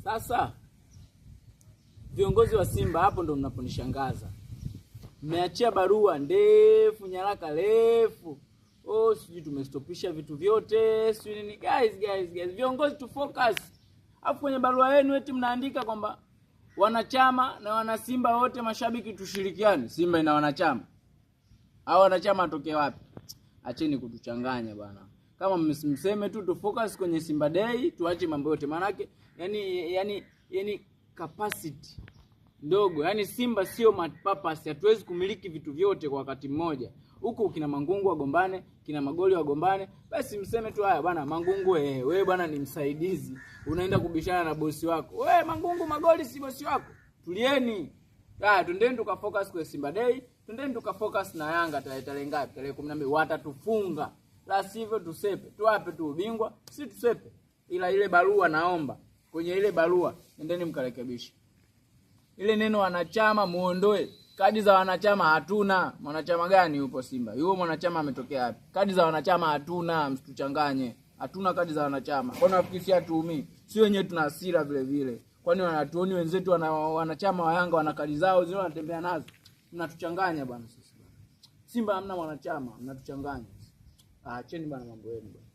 Sasa viongozi wa Simba, hapo ndo mnaponishangaza. Mmeachia barua ndefu, nyaraka refu, oh, sijui tumestopisha vitu vyote, sijui nini. Guys, guys, guys, viongozi tu focus. Alafu kwenye barua yenu eti mnaandika kwamba wanachama na wanasimba wote mashabiki tushirikiane. Simba ina wanachama au wanachama atokee wapi? Acheni kutuchanganya bwana. Kama mseme tu tu focus kwenye Simba Day, tuache mambo yote. Maanake yani capacity ndogo. Yani Simba sio multipurpose, hatuwezi kumiliki vitu vyote kwa wakati mmoja. Huku kina Mangungu wagombane, kina Magoli wagombane, basi mseme tu haya bwana Mangungu, wewe bwana ni msaidizi, unaenda kubishana na bosi wako. Wewe Mangungu, Magoli si bosi wako. Tulieni. Haya, twendeni tukafocus kwa Simba Day, twendeni tukafocus na Yanga tarehe ngapi? Tarehe 12 watatufunga. La sivyo tusepe, tuwape tu ubingwa, si tusepe. Ila ile barua naomba, kwenye ile barua nendeni mkarekebishe. Ile neno wanachama muondoe. Kadi za wanachama hatuna. Mwanachama gani yupo Simba? Yupo mwanachama ametokea wapi? Kadi za wanachama hatuna, msituchanganye. Hatuna kadi za wanachama. Kwani nafikiri si hatuumii? Si wenyewe tuna hasira vile vile. Kwani wanatuoni wenzetu wanachama wa Yanga wana kadi zao zile wanatembea nazo. Mnatuchanganya bwana sisi bwana. Simba hamna mwanachama, mnatuchanganya. Acheni bwana mambo yenu bwana.